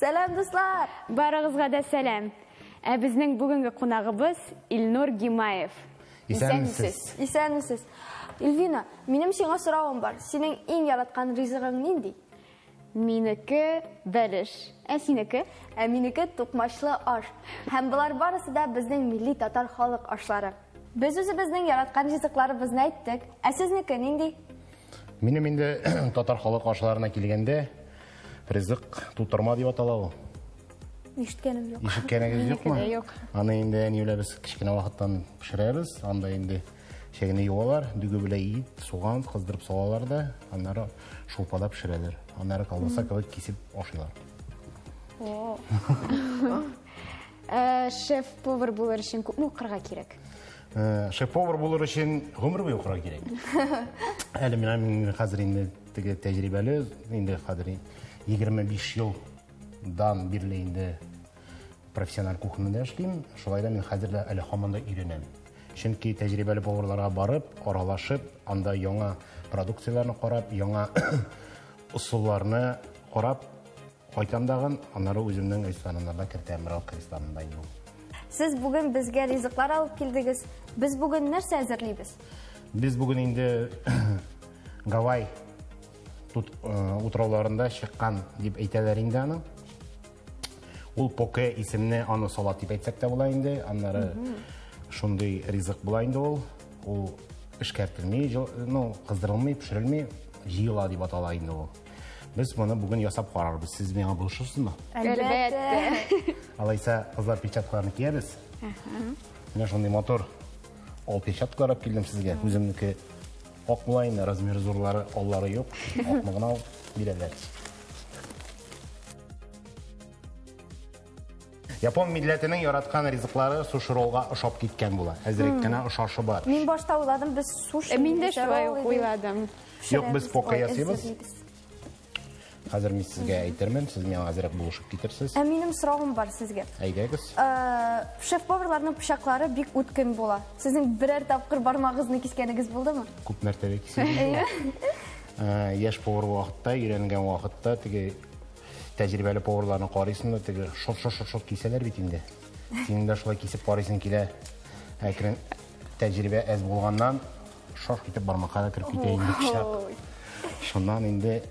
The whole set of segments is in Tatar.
Сәлам, дуслар! Барыгызга да сәлам! Ә безнең бүгенге кунагыбыз Илнур Гимаев. Исәнмесез. Исәнмесез. Ильвина, минем сиңа соравым бар. Синең иң яраткан ризыгың нинди? Минеке бәлеш. Ә синеке? Ә минеке тукмачлы аш. Һәм болар барысы да безнең милли татар халык ашлары. Без үзебезнең яраткан ризыкларыбызны әйттек. Ә сезнеке нинди? Минем инде татар халык ашларына килгәндә, ризык тутырма дип атала ул. Ишеткәнем юк. Ишеткәнегез юкмы? Юк. Аны инде әни белән без кечкенә вакыттан пешерәбез. Анда инде чәгене юалар, дөге белән ит, суган кыздырып салалар да, аннары шулпада пешерәләр. Аннары колбаса кебек кисеп ашыйлар. Шеф-повар булыр өчен күпме укырга кирәк? Шеф-повар булыр өчен гомер буе укырга кирәк. Әле менә мин хәзер инде теге тәҗрибәле, инде хәзер 25 елдан бирле инде профессиональ кухняда эшлим. Шулай да мин хәзер дә әле һаман да өйрәнәм. Чөнки тәҗрибәле поварларга барып, аралашып, анда яңа продукцияләрне карап, яңа ысулларны карап кайтам дагын, аннары үземнең рестораннарда кертәм, Ралка ресторанында инде ул. Сез бүген безгә ризыклар алып килдегез. Без бүген нәрсә әзерлибез? Без бүген инде Гавай тут утрауларында чыккан дип әйтәләр инде аны. Ул поке исемне аны салат дип әйтсәк тә була инде. Аннары шундый ризык була инде ул. Ул эшкәртелми, ну, кыздырылмый, пешерелми, җыела дип атала инде ул. Без моны бүген ясап карарбыз. Сез миңа булышырсызмы? Әлбәттә. Алайса, кызлар, перчаткаларны киябез. Менә шундый матур ал перчаткалар алып килдем сезгә. Үземнеке ак була инде, размер зурлары, аллары юк. Акны гына алып бирәләр. Япон милләтенең яраткан ризыклары суши-роллга ошап киткән була. Әзрәк кенә ошашы бар. Мин башта уйладым, без суши. Мин дә шулай ук уйладым. Юк, без поке ясыйбыз. Хәзер мин сезгә әйтермен, сез миңа әзрәк булышып китерсез. Ә минем соравым бар сезгә. Әйдәгез. Шеф-поварларның пычаклары бик үткен була. Сезнең берәр тапкыр бармагыгызны кискәнегез булдымы? Күп мәртәбә киселде. Яшь повар вакытта, өйрәнгән вакытта теге тәҗрибәле поварларны карыйсың да, теге шот-шот-шот кисәләр бит инде. Синең дә шулай кисеп карыйсың килә. Әкрен тәҗрибә әз булганнан шарт итеп бармакка да кереп китә инде пычак. Шуннан инде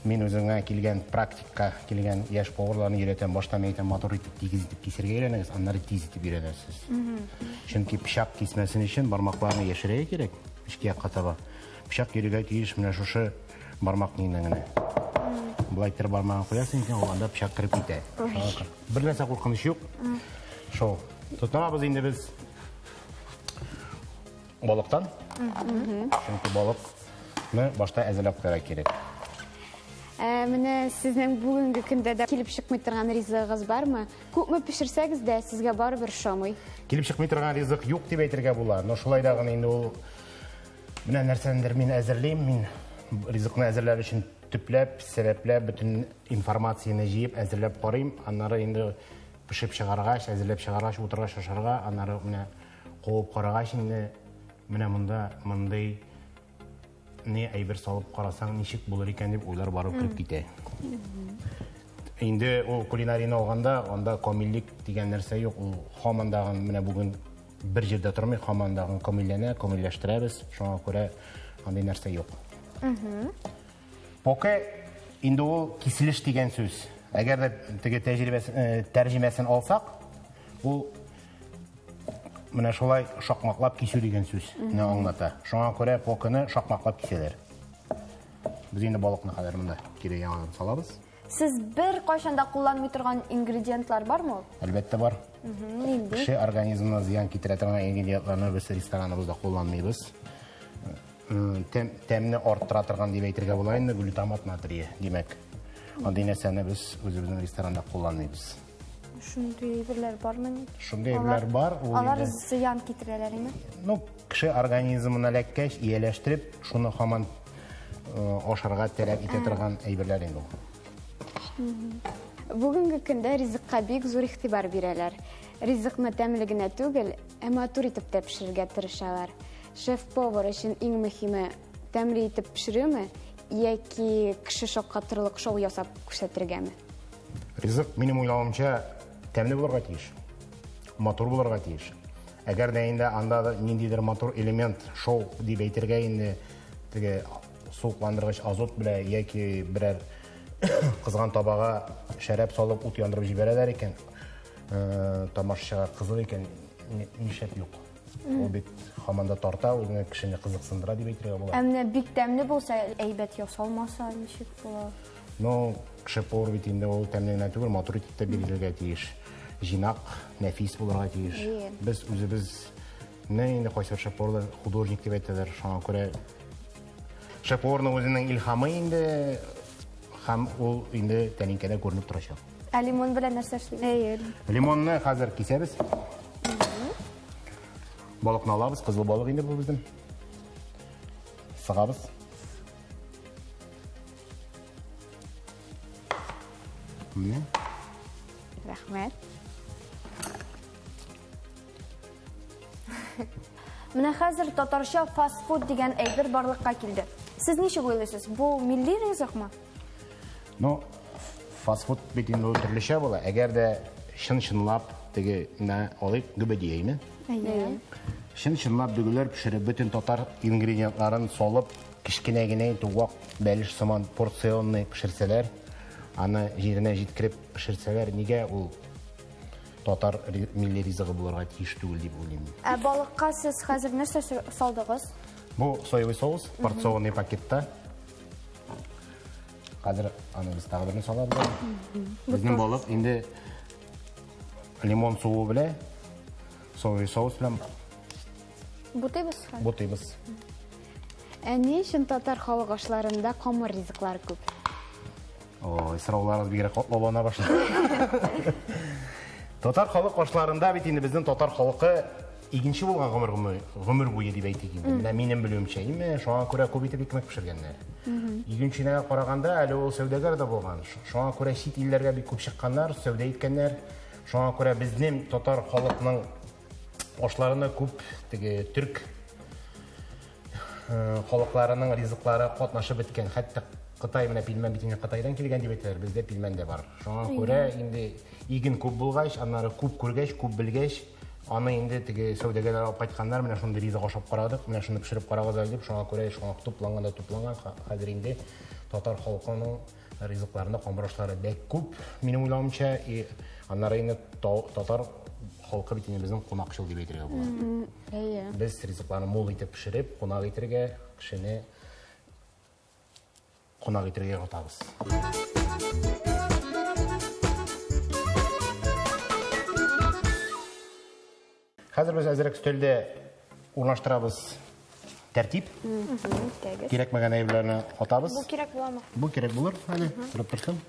мин үземә килгән практикка килгән яшь поварларны өйрәтәм. Башта мин әйтәм, матур итеп, тигез итеп кисергә өйрәнегез, аннары тиз итеп өйрәнәсез. Чөнки пычак кисмәсен өчен бармакларны яшерергә кирәк, эчке якка таба. Пычак йөрергә тиеш менә шушы бармак нигенә генә. Болай иттереп бармагын куясың икән, ул анда пычак кереп китә. Бер нәрсә куркыныч юк. Шул. Тотынабыз инде без балыктан. Чөнки балыкны башта әзерләп куярга кирәк. Менә сезнең бүгенге көндә дә килеп чыкмый торган ризыгыгыз бармы? Күпме пешерсәгез дә, сезгә барыбер ошамый. Килеп чыкмый торган ризык юк дип әйтергә була. Но шулай да гына инде ул менә нәрсәнедер мин әзерлим. Мин ризыкны әзерләр өчен төпләп, сәбәпләп, бөтен информацияне җыеп әзерләп карыйм. Аннары инде пешеп чыгаргач, әзерләп чыгаргач, утыргач ашарга, аннары менә куып карагач инде менә монда мондый не әйбер салып карасаң ничек булыр икән дип уйлар барып кереп китә. Инде ул кулинарияне алганда, анда камиллек дигән нәрсә юк. Ул һаман дагын менә бүген бер җирдә тормый, һаман дагын камилләнә, камилләштерәбез. Шуңа күрә андый нәрсә юк. Поке инде ул киселеш дигән сүз. Әгәр дә теге тәҗрибәсен, тәрҗемәсен алсак, ул менә шулай шакмаклап кисү дигән сүз не аңлата. Шуңа күрә покены шакмаклап кисәләр. Без инде балыкны хәзер монда кире яңадан салабыз. Сез бер кайчан да кулланмый торган ингредиентлар бармы ул? Әлбәттә бар. Нинди? Кеше организмына зыян китерә торган ингредиентларны без рестораныбызда кулланмыйбыз. Тәмне арттыра торган дип әйтергә була инде, глютамат натрия, димәк. Андый нәрсәне без үзебезнең ресторанда кулланмыйбыз. Шундый әйберләр бармы? Шундый әйберләр бар. Алар зыян китерәләр инде. Ну, кеше организмына эләккәч, ияләштереп, шуны һаман ашарга таләп итә торган әйберләр инде ул. Бүгенге көндә ризыкка бик зур игътибар бирәләр. Ризыкны тәмле генә түгел, ә матур итеп тә пешерергә тырышалар. Шеф-повар өчен иң мөһиме тәмле итеп пешерүме яки кеше шаккатырлык шоу ясап күрсәтергәме? Ризык, минем уйлавымча, тәмле булырга тиеш. Матур булырга тиеш. Әгәр дә инде анда да ниндидер матур элемент, шоу дип әйтергә инде теге суыкландыргыч азот белән яки берәр кызган табага шәраб салып ут яндырып җибәрәләр икән, тамашачыга кызык икән, нишләп юк? Ул бит һаман да тарта, үзенә кешене кызыксындыра дип әйтергә була. Ә менә бик тәмле булса, әйбәт ясалмаса ничек була? Ну, шеф-повар бит инде ул тәмле генә түгел, матур итеп тә бирелергә тиеш. Җыйнак, нәфис булырга тиеш. Без үзебезне инде кайсы шеф-поварлар художник дип әйтәләр, шуңа күрә шеф-поварның үзенең илһамы инде һәм ул инде тәлинкәдә күренеп торачак. Ә лимон белән нәрсә эшлибез? Әйе. Лимонны хәзер кисәбез. Балыкны алабыз, кызыл балык инде бу безнең. Сыгабыз. Менә. Рәхмәт. Менә хәзер татарча фастфуд дигән әйбер барлыкка килде. Сез ничек уйлыйсыз, бу милли ризыкмы? Ну, фастфуд бит инде ул төрлечә була. Әгәр дә чын-чынлап теге менә алыйк гөбәдияйме? Әйе. Чын-чынлап дөгеләр пешереп, бөтен татар ингредиентларын салып, кечкенә генә итеп вак бәлеш сыман порционный пешерсәләр, аны җиренә җиткереп пешерсәләр, нигә ул татар милли ризыгы булырга тиеш түгел дип уйлыйм. Ә балыкка сез хәзер нәрсә салдыгыз? Бу соевый соус, порционный пакетта. Хәзер аны без тагы берне салабыз. Безнең балык инде лимон суы белән, соевый соус белән бутыйбыз. Бутыйбыз. Ә ни өчен татар халык ашларында камыр ризыклары күп? Ой, сорауларыгыз бигрәк катлаулана башлады. Татар халык ашларында бит инде безнең татар халкы игенче булган гомер буе дип әйтик инде. Менә минем белүемчә, име, шуңа күрә күп итеп икмәк пешергәннәр. Игенчеләргә караганда әле ул сәүдәгәр дә булган. Шуңа күрә чит илләргә бик күп чыкканнар, сәүдә иткәннәр. Шуңа күрә безнең татар халыкның ашларына күп теге төрк халыкларының ризыклары катнашып беткән. Хәтта Кытай менә пилмән бит инде Кытайдан килгән дип әйтәләр, бездә пилмән дә бар. Шуңа күрә инде иген күп булгач, аннары күп күргәч, күп белгәч, аны инде теге сәүдәгәрләр алып кайтканнар, менә шундый ризык ашап карадык, менә шуны пешереп карагыз әле дип, шуңа күрә шуңа тупланган да тупланган. Хәзер инде татар халкының ризыкларында камыр ашлары бик күп, минем уйлавымча, и аннары инде татар халкы бит инде безнең кунакчыл дип әйтергә була. Әйе. Без ризыкларны мул итеп пешереп, кунак итергә, кешене кунак итергә яратабыз. Хәзер без әзерәк өстәлдә урнаштырабыз тәртип. Кирәкмәгән әйберләрне атабыз. Бу кирәк буламы? Бу кирәк булыр, әле торып торсын.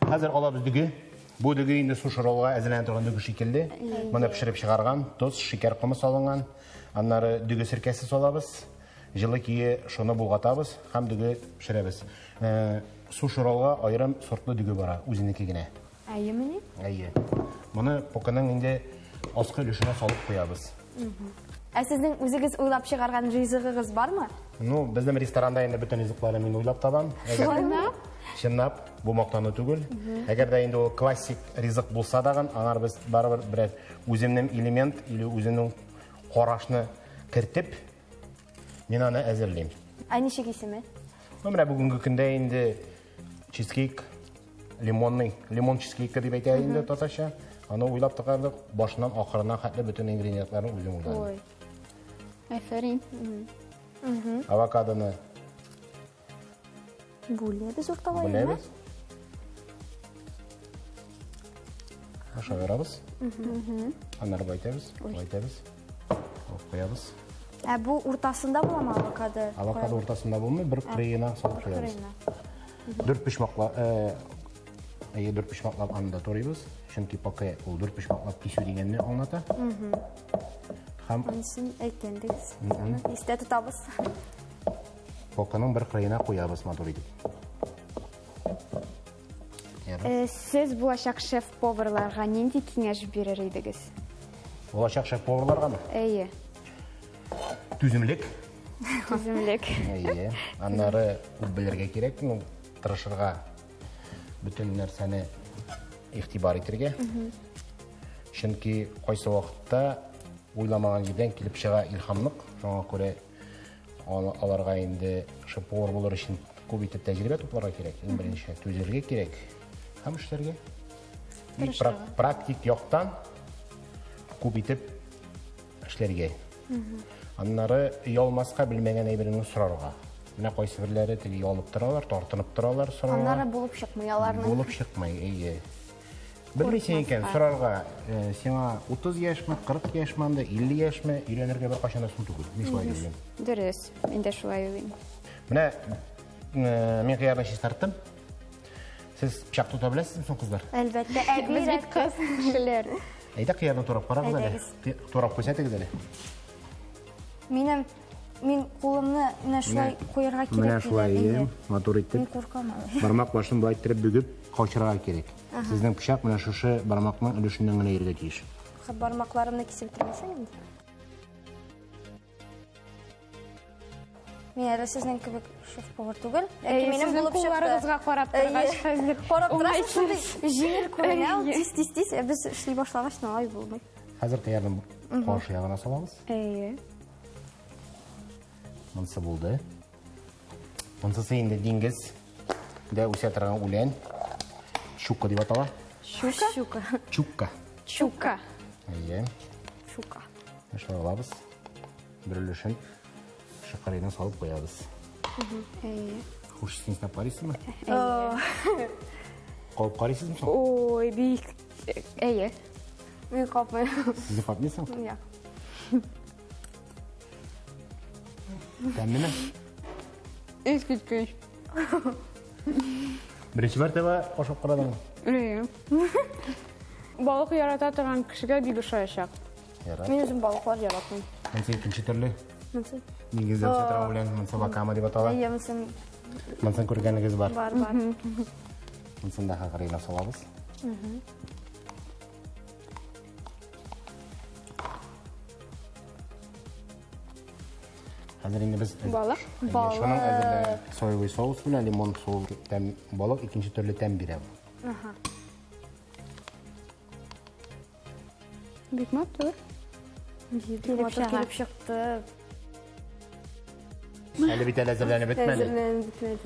Хәзер алабыз дөге. Бу дөге инде суши роллга әзерләнә торган дөге шикелле. Моны пешереп чыгарган, тоз, шикәр комы салынган. Аннары дөге серкәсе салабыз. Җылы кие шуны болгатабыз һәм дөге пешерәбез. Суши роллга аерым сортлы дөге бара, үзенеке генә. Әйеме ни? Әйе. Моны поканың инде аскы өлешенә салып куябыз. Ә сезнең үзегез уйлап чыгарган ризыгыгыз бармы? Ну, безнең ресторанда инде бөтен ризыкларны мин уйлап табам. Шулаймы? Чынлап, бу мактану түгел. Әгәр дә инде ул классик ризык булса дагын, аңар без барыбер берәр үземнең элемент или үземнең карашны кертеп, мин аны әзерлим. Ә ничек исеме? Ну, менә бүгенге көндә инде чизкейк, лимонный, лимон чизкейкы дип әйтә инде татарча. Аны уйлап чыгардык, башыннан ахырына хәтле бөтен ингредиентларны үзем уйладым. Ой. Афәрин. Авокадоны Бүләбез урталай, бүләбез. Ашап. Аннары былай итәбез, былай итәбез. Алып куябыз. Ә бу уртасында буламы авокадо? Авокадо уртасында булмый, бер кырыена салып куябыз. Дүрт почмаклап, әйе, дүрт почмаклап аны да турыйбыз. Чөнки поке ул дүрт почмаклап кисү дигәнне аңлата. Һәм Анысын әйткәндегез. Аны истә тотабыз. Поканың бер кырыена куябыз матур итеп. Сез булачак шеф-поварларга нинди киңәш бирер идегез? Булачак шеф-поварларгамы? Әйе. Түземлек. Түземлек. Әйе. Аннары күп белергә кирәк, ну, тырышырга, бөтен нәрсәне игътибар итергә. Чөнки кайсы вакытта уйламаган җирдән килеп чыга илһамлык. Шуңа күрә аларга инде шеф-повар булыр өчен күп итеп тәҗрибә тупларга кирәк. Иң беренче түзәргә кирәк һәм эшләргә. Практик яктан күп итеп эшләргә. Аннары оялмаска, белмәгән әйбереңне сорарга. Менә кайсы берләре теге ялып торалар, тартынып торалар сорарга. Аннары булып чыкмый аларның. Булып чыкмый, әйе. Белмисең икән, сорарга, э, сиңа 30 яшьме, 40 яшьме анда, 50 яшьме, өйрәнергә беркайчан да соң түгел. Мин шулай уйлыйм. Дөрес, мин дә шулай уйлыйм. Менә э, мин кыярны чистарттым. Сез пычак тота беләсезме соң, кызлар? Әлбәттә, әби Без бит кыз кешеләр. Әйдә кыярны турап карагыз әле. Турап күрсәтегез әле. Минем мин кулымны менә шулай куярга кирәк. Менә шулай, матур итеп. Мин куркам әле. Бармак башын болай иттереп бөгеп каучырга кирәк. Сезнең пычак менә шушы бармакның өлешеннән генә йөрергә тиеш. Бармакларымны кисеп бетермәсәм инде. Мин әле сезнең кебек шеф-повар түгел. Ләкин минем булып чыкты. Кулларыгызга карап торгач хәзер. Карап торасың, шундый җиңел күренә ул, тиз тиз тиз. Ә без эшли башлагач, алай булмый. Хәзер кыярны каршы ягына салабыз. Әйе. Монысы булды. Монысы инде диңгез дә үсә торган үлән. Щука дип атала. Щука? Щука. Чукка. Чука. Әйе. Щука. Шулай алабыз. Бер өлешен шыкырыйны салып куябыз. Әйе. Хуш исен иснәп карыйсызмы? Кабып карыйсызмы соң? Ой, бик. Әйе. Мин капмыйм. Сез дә капмыйсың? Юк. Тәмлеме? Искиткеч. Беренче мәртәбә ашап карадыңмы? Әйе. Балык ярата торган кешегә бик ошаячак. Ярар. Мин үзем балыклар яратмыйм. Монысы икенче төрле. Монысы. Нигездә үсә торган үлән, монысы вакама дип атала. Әйе, монсын Монысын күргәнегез бар. бар, бар. Монысын да кырыйга салабыз. Хәзер инде без Балык? Әйе, Шуның әзерләгән соевый соус белән лимон соус тәм балык икенче төрле тәм бирә. бу. Бик матур. Килеп матур килеп чыкты. Әле бит әле әзерләнеп бетмәде. Әзерләнеп бетмәде.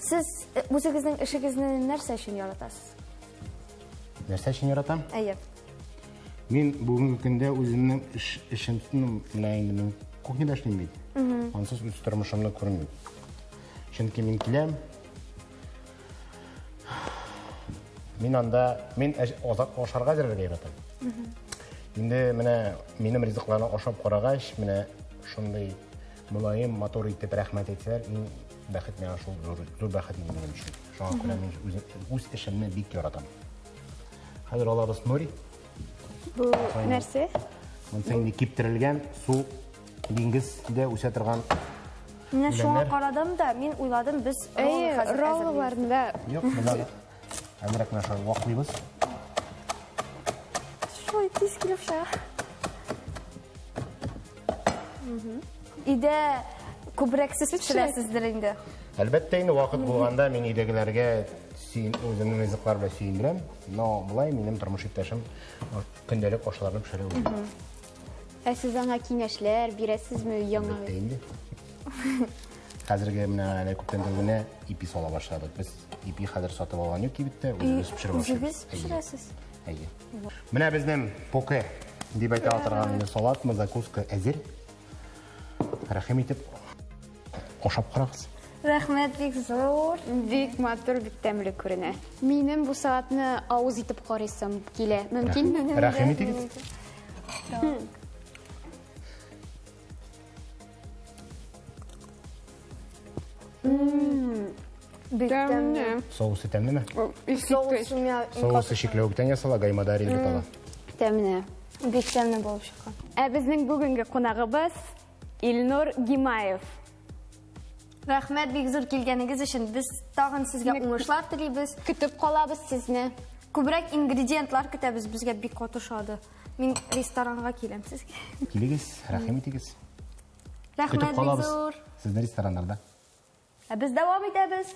Сез э, үзегезнең эшегезне нәрсә өчен яратасыз? Нәрсә өчен яратам? Әйе. Мин бүгенге көндә үземнең эш эшем, ну, менә инде мин кухняда эшлим бит. Ансыз үз тормышымны күрмим. Чөнки мин киләм. Мин анда, мин азак ашарга әзерләргә яратам. Инде менә минем ризыкларны ашап карагач, менә шундый мөлаем, матур итеп рәхмәт әйтсәләр, иң бәхет миңа шул зур, зур бәхет инде минем өчен. Шуңа күрә мин үз, үз эшемне бик яратам. Хәзер алабыз нори. Бу нәрсә? Монысы инде киптерелгән су диңгездә үсә торган Менә шуңа үләннәр. карадым да, мин уйладым, без роллы Әйе, хәзер әзерлибез. ролларны да Юк, без аны әзрәк менә шулай ваклыйбыз. Шулай тиз килеп чыга. Өйдә күбрәк сез пешерәсездер инде. Әлбәттә инде вакыт булганда мин өйдәгеләргә сөен, үземнең ризыклар белән сөендерәм. Но болай минем тормыш иптәшем көндәлек ашларны пешерә үзе. Ә сез аңа киңәшләр бирәсезме яңа? Әлбәттә инде. Хәзерге менә әле күптән түгел генә ипи сала башладык. Без ипи хәзер сатып алган юк кибеттә, үзебез пешереп ашыйбыз. Үзегез пешерәсез? Әйе. Менә безнең поке дип әйтә торган инде салатмы, закуска әзер. Рәхим итеп ашап карагыз. Рәхмәт бик зур. Бик матур, бик тәмле күренә. Минем бу салатны авыз итеп карыйсым килә. Мөмкинме? Рәхим итегез. Бик тәмле. Соусы тәмлеме? Искиткеч. Соусы миңа иң Соусы чикләвектән ясала, гаймадари дип атала. Тәмле. Бик тәмле булып чыккан. Ә безнең бүгенге кунагыбыз Илнур Гимаев. Рәхмәт бик зур килгәнегез өчен. Без тагын сезгә уңышлар телибез. Көтеп калабыз сезне. Күбрәк ингредиентлар көтәбез, безгә бик каты ошады. Мин ресторанга киләм сезгә. Килегез, рәхим итегез. Рәхмәт Көтеп бик калабыз зур. сезне рестораннарда. Ә без дәвам итәбез.